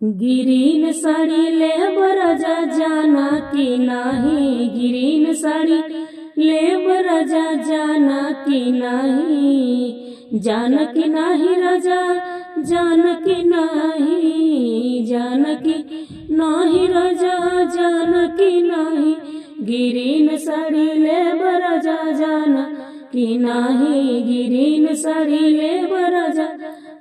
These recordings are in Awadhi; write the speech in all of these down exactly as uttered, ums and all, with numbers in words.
गिरीन साड़ी लेब राजा जाना कि नाही, गिरीन साड़ी लेब राजा जाना कि नाही, जाना कि नाही राजा, जाना कि नाही, जाना कि नाही राजा, जाना कि नाही, गिरीन साड़ी लेब राजा जाना कि नाही, गिरीन साड़ी लेब राजा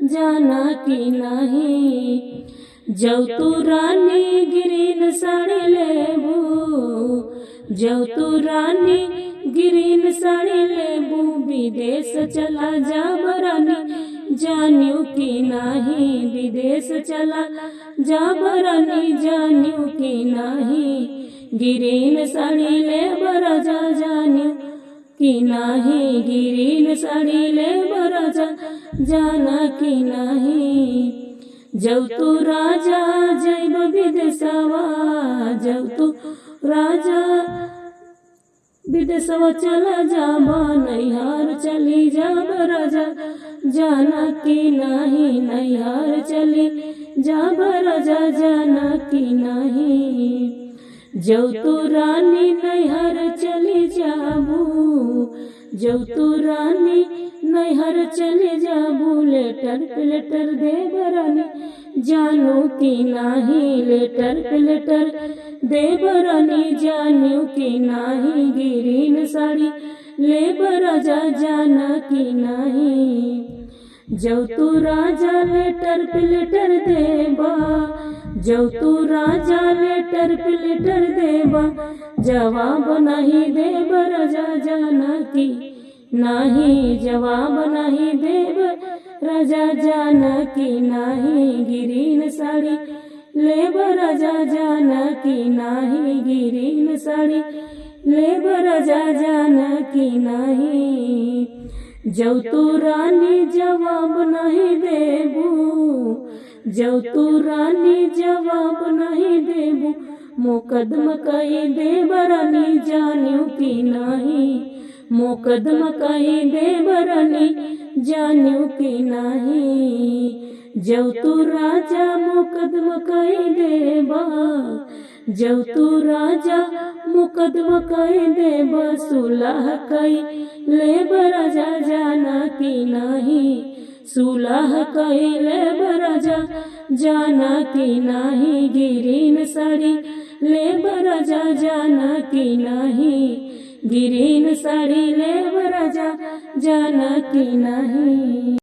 जाना कि नाही। जौ तू रानी गिरीन साड़ी लेबू, जौ तू रानी गिरीन साड़ी लेबू, विदेश चला जाब रानी, जानियो कि नाही, विदेश चला जाब रानी, जानियो कि नाही, गिरीन साड़ी लेब राजा जानियो कि नाही, गिरीन साड़ी लेब राजा जाना कि नाही। जौ तू राजा जैब विदेशवा, जौ तू राजा विदेशवा चला जाबा, नैहर चली जाब राजा जाना कि नाही, नैहर चली जाब राजा जाना कि नाही। जौ तू रानी नैहर चली जाबू, जौ तू रानी नैहर चली जाबू, लेटर पे लेटर देब रानी, जानो कि नाही, लेटर पे लेटर देब रानी, जानो कि नाही, गिरीन साड़ी लेब राजा जाना कि नाही। जौ तू राजा लेटर पे लेटर देबा, जौ तू राजा लेटर पे लेटर देबा, जवाब नाही देब राजा जाना कि नाही, जवाब नाही देब राजा जाना कि नाही, गिरीन साड़ी लेब राजा जाना कि नाही, गिरीन साड़ी लेब राजा जाना कि नाही। जौ तू रानी जवाब नाही देबू, जौ तू रानी जवाब नाही देबू, मुकदमा कई देब रानी, जानियो कि नाही, मुकदमा कई देब रानी, जानियो कि नाही। जौ तू राजा मुकदमा कई देबा, जौ तू राजा मुकदमा कई देबा, सुलह कई लेब राजा जाना कि नाही, सुलह कई लेब राजा जाना कि नाही, गिरीन साड़ी लेब राजा जाना कि नाही, गिरीन साड़ी लेब राजा जाना कि नाही।